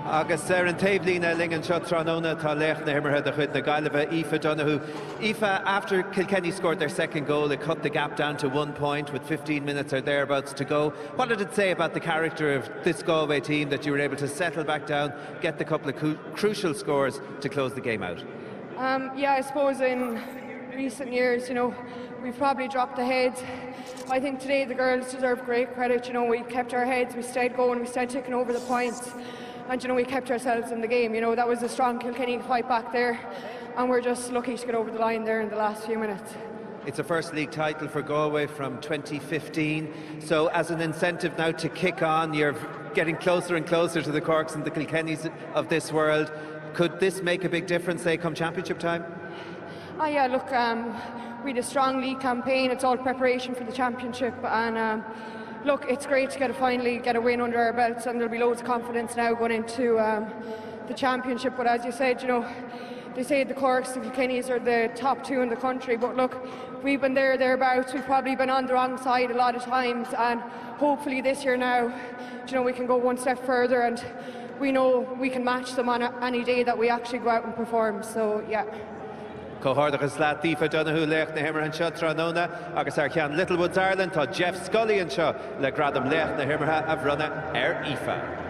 Agus ar an taobhlíne linn anseo tráthnóna tá laoch na himeartha de chuid na Gaillimhe, Aoife Donoghue. Aoife, after Kilkenny scored their second goal, it cut the gap down to one point with 15 minutes or thereabouts to go. What did it say about the character of this Galway team that you were able to settle back down, get the couple of crucial scores to close the game out? Um, yeah, I suppose in recent years, you know, we've probably dropped the heads. I think today the girls deserve great credit. You know, we kept our heads, we stayed going, we stayed taking over the points, and you know, we kept ourselves in the game. You know, that was a strong Kilkenny fight back there, and we're just lucky to get over the line there in the last few minutes. It's a first league title for Galway from 2015. So as an incentive now to kick on, you're getting closer and closer to the Corks and the Kilkennys of this world. Could this make a big difference, say, come championship time? Oh yeah, look, um, we had a strong league campaign. It's all preparation for the championship, and um, look, it's great to get a finally get a win under our belts, and there'll be loads of confidence now going into um, the championship. But as you said, you know, they say the Corks and Kilkennys are the top two in the country, but look, we've been there thereabouts. We've probably been on the wrong side a lot of times, and hopefully this year now, you know, we can go one step further and we know we can match them on any day that we actually go out and perform. So yeah. Comhghairdeas leat Aoife Donoghue laoch na himeartha anseo tráthnóna agus ar cheann Littlewoods Ireland tá Jeff Scully anseo le gradam laoch na himeartha a bhronnadh ar Aoife.